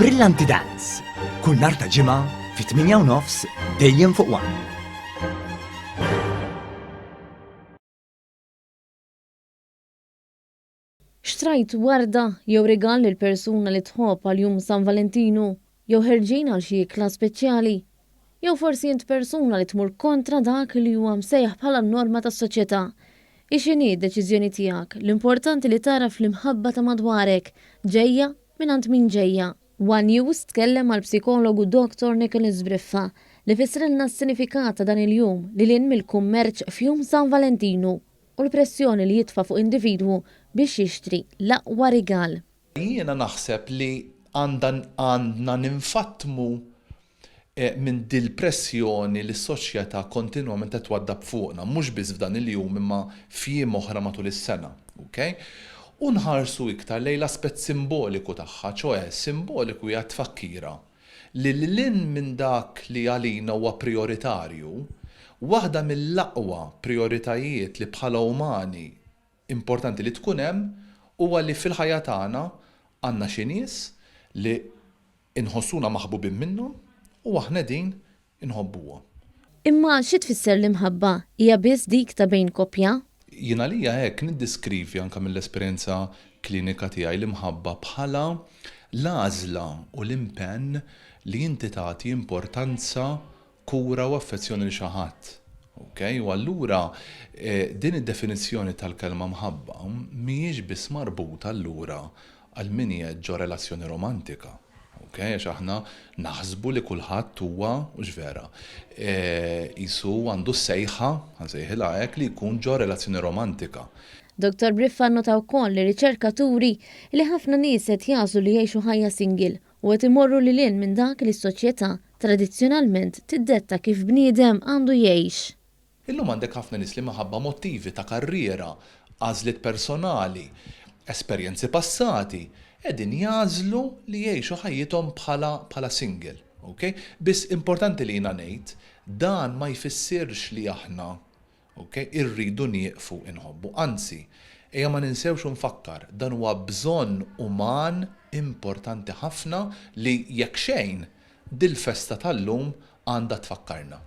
Brillanti Dance, kull nhar ta' Ġimgħa fit-8 u nofs dejjem fuq One. Xtrajt warda jew rigal lil persuna li tħobb għal Jum San Valentinu jew ħerġin għal xi ikla speċjali? Jew forsi int persuna li tmur kontra dak li huwa msejjaħ bħala n-norma tas-soċjetà? Hi x'inhi d-deċiżjoni tiegħek, l-importanti li tagħraf l-imħabba ta' madwarek ġejja mingħand min ġejja. One News tkellem mal-psikologu Dottor Nicholas Briffa li fissrilna s-sinifikat ta' dan il-jum lil hinn mill-kummerċ f'Jum San Valentinu u l-pressjoni li jitfa' fuq individwu biex jixtri l-aqwa rigal. Jiena naħseb li għandha għandna ninfatmu minn dil-pressjoni li s-soċjetà kontinwament qed twaddab fuqna, mhux biss f'dan il-jum imma f'jiem oħra matul is-sena. Ok? U nħarsu iktar lejn l-aspett simboliku tagħha, ċoè simboliku hija t-tfakkira li lil hinn minn dak li għalina huwa prijoritarju, waħda mill-aqwa prijoritajiet li bħala umani importanti li tkun hemm huwa li fil-ħajja tagħna għandna xi nies li inħossuna maħbubin minnhom u aħna qegħdin inħobbuhom. Imma xi tfisser l-imħabba? Hija biss dik ta' bejn koppja? Jien għalija hekk niddiskrivi anke mill-esperjenza klinika tiegħi l-imħabba bħala l-għażla u l-impenn li inti tagħti importanza kura u affezzjoni lil xi ħadd. Ok? U allura din id-definizzjoni tal-kelma mħabba mhijiex biss marbuta allura għal min qiegħed ġo relazzjoni romantika. Ok? Għax aħna naħsbu li kulħadd huwa, hux vera, qisu għandu s-sejħa, ħa nsejħilha hekk, li jkun ġo relazzjoni romantika. Dottor Briffa nnota wkoll li riċerka turi li ħafna nies qed jagħżlu li jgħixu ħajja single u qed imorru lil hinn minn dak li s-soċjetà tradizzjonalment tiddetta kif bniedem għandu jgħix. Illum għandek ħafna nies li minħabba motivi ta' karriera, għażliet personali, esperjenzi passati, qegħdin jagħżlu li jgħixu ħajjithom bħala bħala single. Ok? Biss importanti li jiena ngħid, dan ma jfissirx li aħna Ok, irridu nieqfu inħobbu. Anzi, ejja ma ninsewx u nfakkar, dan huwa bżonn uman importanti ħafna li jekk xejn, dil-festa tal-lum għandha tfakkarna.